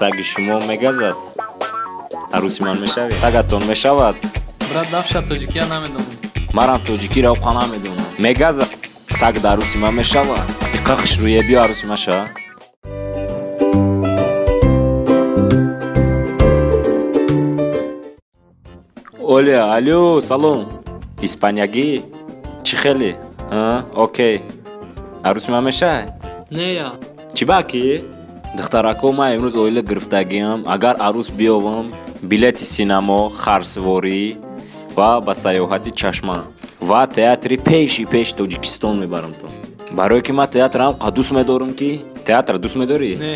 Саги шумо мегазад? Арӯси ман мешавӣ? Сагатон мешавад? Брат, дафша тоҷикия намедонам. Марам тоҷикиро оқа намедонам. Мегазад? Саг да арӯси ман мешавад? Иқа хушрӯе, биё арӯси ман ша. Оля, алё, салом. Испаниягӣ? Чӣ хеле? Окей. Арӯси ман мешавӣ? Нея. Чӣ баки? Духтарако, ман имрӯз оила гирифтагиам. Агар арӯс биёвам, билети синамо, харсиворӣ ва ба сайёҳати Чашма ва театри пеши пеши Тоҷикистон мебарам то. Барое ки ман театрам қа дӯст медорам ки. Театр дӯст медорӣ? Не.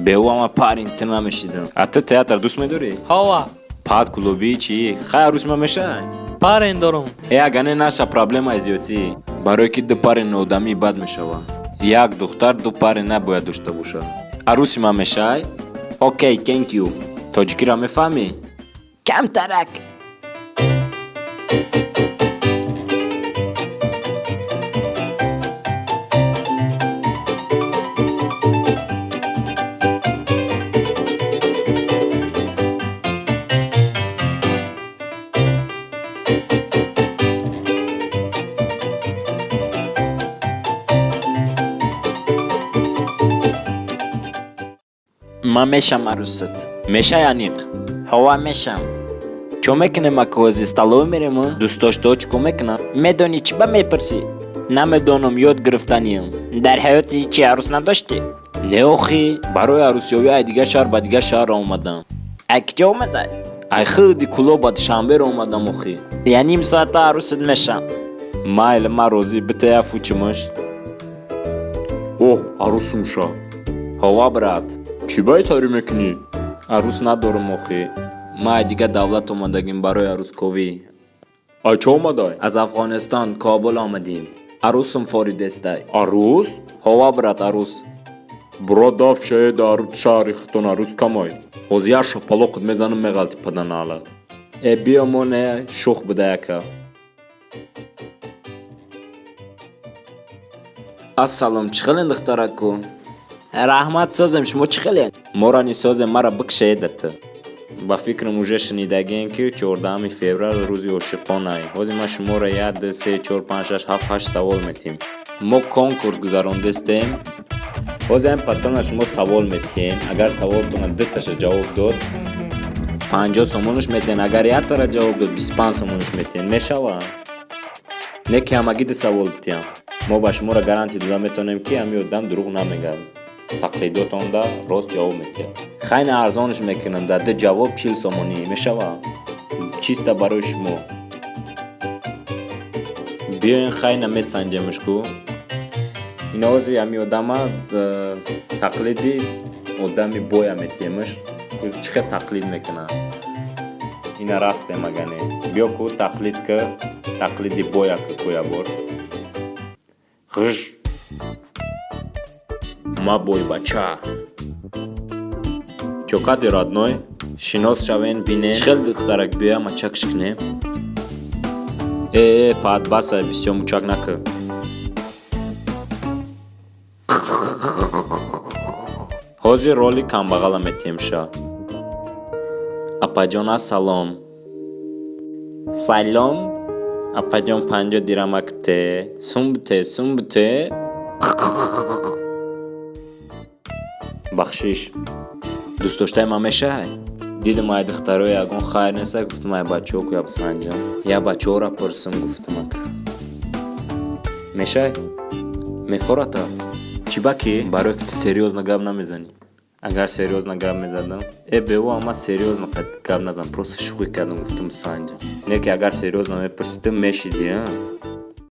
Беу ама парин ту намешидам. А ту театр дӯст медорӣ? Ҳова. Пад клуби чӣ? Хай, арӯси ман мешавӣ? Парень дорум. Э, агане наша проблемаи зиёдтӣ. Барое ки ду парень одамӣ бад мешавад. Як духтар ду парень набояд дошта бошад. Арӯси ман мешавӣ? Окей, thank you. Тоҷикиро мефаҳмӣ? Камтарак. Ман мешам арӯсат. Мешай, аниқ? Ҳова, мешам. Чо мекунем, акози столовый мерем? Дӯстдоштаҳо чӣ кор мекунанд? Медонӣ, чӣ ба мепурсӣ? Намедонам, ёд гирифтаниям. Дар ҳаёти чӣ арӯс надоштӣ? Не, охи, барои арӯсёбӣ ай дигар шаҳр ба дигар шаҳр омадам. Ай киҷо омадай? Ай хиди Кӯлоб ба Душанберо омадам, охи. Я ним соата арӯсат мешам. Майли, ман розӣ, бита я фучимаш. Оҳ, арӯсум ша. Ҳова, брат. Чӣ ба итарӣ мекунӣ? Арӯс надорам, охи. Ман ай дигар давлат омадагим барои арӯсковӣ. Ай чо омадай? Аз Афғонистон, Кобул омадем. Арӯсум форидестай. Арӯс? Ҳова, брат, арӯс. Брат, дафшае дар шаҳри хитон арӯс камай. Ҳозир як шапалоқат мезанам, меғалти паданалат. Э, биё, мо не шух буда яка. Ассалом, чӣ хелен, духтараку? Раҳмат, созем, шумо чӣ хелен? Мора нисозем, мара бикшеда ту. Ба фикрам, уже шунидагиен, ки 14 феврал рӯзи ошиқонай. Ҳозир ман шуморо як, ду, се, чор, панҷ, шаш, ҳафт, ҳашт савол метиҳем. Мо конкурс гузарондестем. Ҳозир ҳамин пацана шумо савол метиҳем. Агар саволтона дуташа ҷавоб дод, 50 сомонаш метиҳен. Агар яктара ҷавоб дод, 25 сомонаш метиҳен. Мешава? Не ки ҳамагӣ ду савол битиҳам. Мо ба шуморо гарантия дода метавонем, ки ҳамин одам дурӯғ намегӯяд. Тақлидотонда рост ҷавоб медиҳад. Хайна, арзонаш мекунам, дар ду ҷавоб 40 сомонӣ мешава? Чиста барои шумо. Биёен, хайна, месанҷемш ку. Ин ози ҳамин одама тақлиди одами боя метиҳемш. Чӣ хел тақлид мекунад? Ина рафтем, агане. Биё ку, тақлид ка, тақлиди боя ка ку ябор. Ғж. Ма бойбача. Чокади, родной, шинос шавен, бинем. Чӣ хел духтарак, биёя мачакш кунем. Э, э, пад, баса, бисёр мучак накӣ. Ҳозир роли камбағала метиҳем ша. Апаҷон, ассалом. Салом. Апаҷон, 50 дирамак те. Сум бите, сум бите. Бахшиш. Дӯстдоштаи ман мешавӣ? Дидам, ай духтарои ягон хайр неста, гуфтам, ай бачаҳо ку бисанҷам. Я бачаҳоро пурсам, гуфтамак. Мешавӣ? Мефората? Чӣ ба ки? Барое ки ту серьёзно гап намезанӣ. Агар серьёзно гап мезадам, э, беу ама серьёзно гап назан, просто шӯхӣ кардам, гуфтам, санҷам. Не ки агар серьёзно мепурсидам, мешидӣ, а?